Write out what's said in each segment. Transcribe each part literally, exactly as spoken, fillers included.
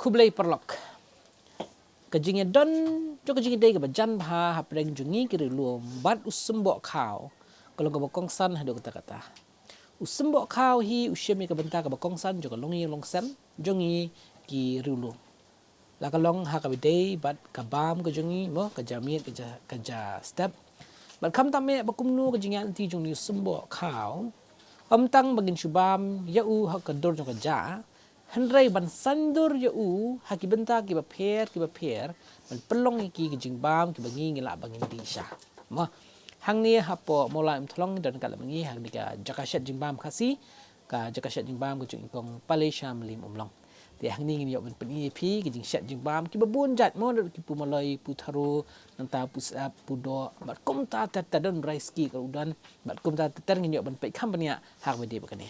Khublei paralok. Ka jingïadon jong ka jingïadei kaba jan bha hapdeng jong ngi ki riewlum bad u symboh khaw ka long kaba kongsan haduh katta katta. U symboh khaw hi u shim ïa ka bynta kaba kongsan jong ka longïing longsem jong ngi ki riewlum. La ka long ha kaba ïadei bad ka bam ka jong ngi, mo, ka ja miet, ka ja, ka ja step. Bad khamtam eh ba kumno ka jingïaid lynti jong une u symboh khaw, ym tang ba ngin shu bam ïa u ha ka dur jong ka ja, hynrei ban saiñdur ïa u ha ki bynta kiba pher kiba pher, ban pynlong ïa ki ka jingbam kiba ngi ngi lah ba ngin dih sha. Mo, hangne hapoh Mawlai Umthlong don ka la ma ngi hangne ka jaka shet jingbam Khasi, ka jaka shet jingbam ka jong i kong Palei Shyam Lim Umlong. Te hangne ngin ïoh ban pyni ïa phi ki jingshet jingbam kiba bun jait, mo, naduh ki pu maloi, pu tharo, nangta pu sap, pu doh, bad kumta ter ter, don rice cake ruh don, bad kumta ter ter. Ngin ïoh ban peit kham bniah ha kaba ïadei bad kane.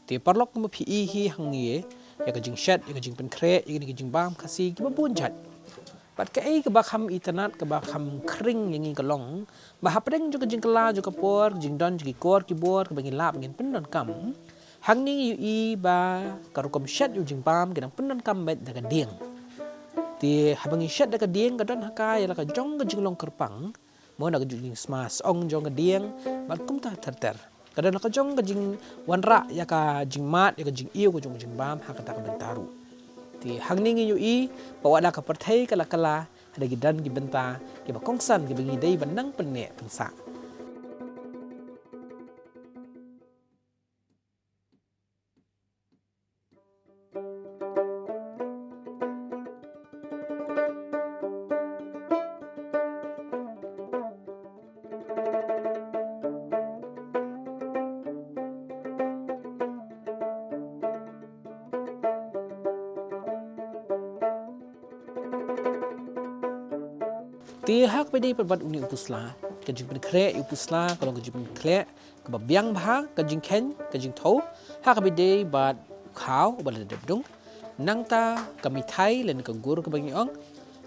Te paralok, kumba phi i hi hangne ïa ka jingshet, ïa ka jingpynkhreh ïa kine ki jingbam Khasi kiba bun jait. Bad kaei kaba kham itynnad, kaba kham khring ïa ngi ka long ba hapdeng jong ka jingkylla jong ka por, ka jingdon jong ki kor ki bor kaba ngi lah ba ngin pyndonkam, hangne ngi ïohi ba ka rukom shet ïa u jingbam ki dang pyndonkam beit da ka dieng. Te haba ngi shet da ka dieng, ka don ha ka ïa la ka jong ka jinglong kyrpang, mo, na ka jong ka jingsma song jong ka dieng, bad kumta ter ter. Ka don la ka jong ka jingwanrah ïa ka jingmad, ïa ka jingiew ka jong ka jingbam ha kata ka bynta ruh. Te hangne ngi ïohi ba wat la ka pyrthei ka la kylla, hynrei ki don ki bynta kiba kongsan kiba ngi dei ban nang pynneh pynsah. Te ha kaba ïadei pat bad une u pusla, ka jingpynkhreh ïa u pusla ka long ka jingpynkhreh kaba biang bha, ka jingkheiñ, ka jingthew, ha kaba ïadei bad u khaw uba la dep dung, nangta ka mithai lane ka gur kaba ngi ong,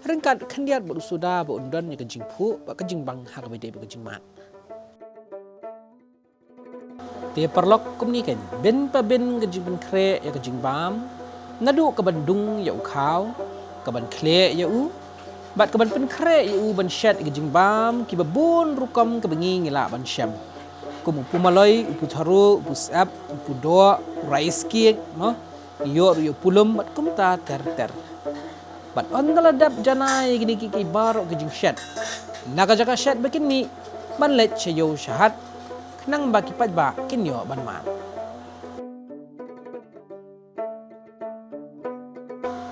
ryngkat khyndiat bad u soda ba un don ïa ka jingphuh bad ka jingbang ha kaba ïadei bad ka jingmad. Te paralok, kumne keiñ, bin pa bin ka jingpynkhreh ïa ka jingbam, naduh kaban dung ïa u khaw, kaban khleh ïa u, bad kaban pynkhreh ïa u ban shet ïa ka jingbam kiba bun rukom kaba ngi ngi lah ban shem, kum u pu maloi, u pu tharo, u pu sep, u pu doh, u rice cake, mo, ïoh ruh ïa u pu lum bad kumta ter ter. Bad ynda la dep janai ïa kine ki, ki baroh ki jingshet, na ka jaka shet ba kin mih ban leit sha ïew sha hat, khnang ba ki paidbah kin ïoh ban mad.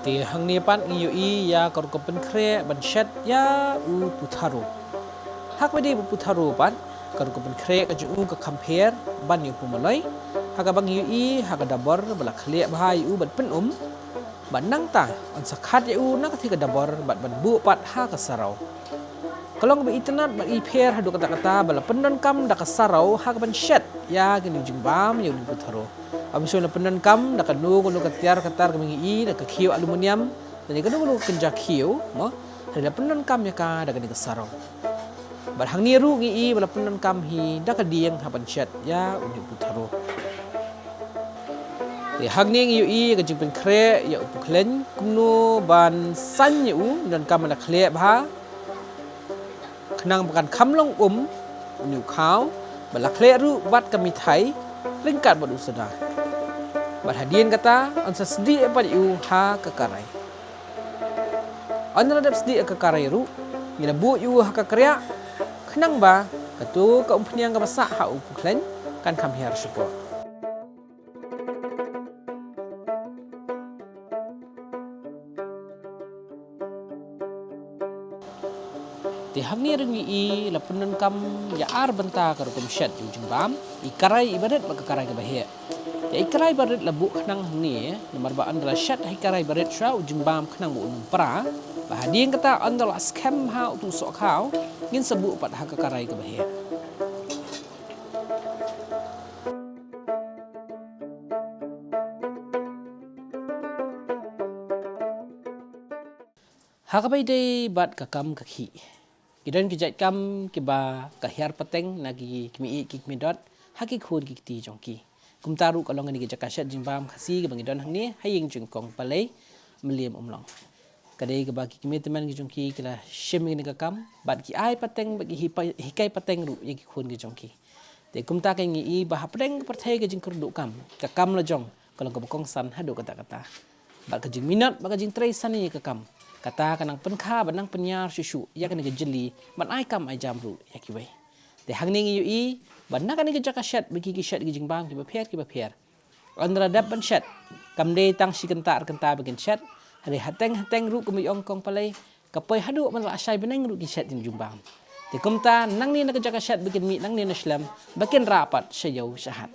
Te hangne pat ngi ïohi ïa ka rukom pynkhreh ban shet ïa u pu tharo. Ha kaba ïadei bad u pu tharo pat, ka rukom pynkhreh ka jong u ka kham pher ban ïa u pu maloi, ha kaba ngi ïohi ha ka dabor ba la khleh bha ïa u ban pynum. Bad nangta yn sa khat ïa u na katei ka dabor bad ban buh pat ha ka saraw. Ka long kaba itynnad bad i pher haduh katta katta ba la pyndonkam da ka saraw ha kaban shet ïa kine ki jingbam ïa une u pu tharo. Ym shym la pyndonkam da kano kano ka tiar ka tar kaba ngi i, da ka khiew aluminium, da kano kano ka kynja khiew, mo, hynrei la pyndonkam ïa ka da kane ka saraw. Bad hangne ruh ngi i ba la pyndonkam hi da ka dieng ha ban shet ïa une u pu tharo. Te hangne ngi ïohi ïa ka jingpynkhreh ïa u pu khleiñ, kumno ban saiñ ïa u, donkam ban da khleh bha, khnang ba kan kham long um une u khaw, ba la khleh ruh bad ka mithai ryngkat bad u soda. Bad hadien kata yn sa sdieh pat ïa u ha ka karai. Ynda la dep sdieh ha ka karai ruh, ngi la buh ïa u ha ka kriah, khnang ba kato ka umphniang kaba sah ha u pu khleiñ kan kham hiar shapoh. Te hangne ruh ngi i la pyndonkam ïa ar bynta ka rukom shet ïa u jingbam, i karai iba rit bad ka karai kaba heh. Ïa i karai ba rit la buh khnang hangne, namar ba ynda la shet ha i karai ba rit shuwa u jingbam khnang ba un ym pra, ba hadien kata ynda la skhem ha utu u soh khaw, ngin sa buh pat ha ka karai kaba heh. Ha kaba ïadei bad ka kam ka khih, ki don ki jait kam kiba ka hiar pateng na ki kmie ïeit ki kmie dot, ha ki khun ki kti jong ki. Kumta ruh ka long kane ka jaka shet jingbam Khasi kaba ngi don hangne ha ïing jong Kong Palei Mylliem Umlong. Ka dei kaba ki kmie tymmen ki jong ki ki la shim ïa kane ka kam bad ki ai pateng bad ki hipa- hikai pateng ruh ïa ki khun ki jong ki. Te kumta ka ngi i ba hapdeng ka pyrthei ka jingkyrduh kam, ka kam la jong ka long kaba kongsan haduh katta katta. Bad ka jingminot bad ka jingtrei sani ïa ka kam, kata ka nang pynkha bad nang pynïar shuh shuh ïa kane ka jylli ban ai kam ai jam ruh ïa kiwei. Te hangne ngi ïohi ba na kane ka jaka shet ba ki ki shet ki jingbam kiba pher kiba pher. Ynda la dep ban shet, kam dei tang shi kynta ar kynta ba kin shet, hynrei hateng hateng ruh kum ba ong Kong Palei, ka poi haduh ban la shai bneng ruh ki shet jingbam. Te kumta nangne na ka jaka shet ba kin mih nangne na shlem ba kin rah pat sha ïew sha hat.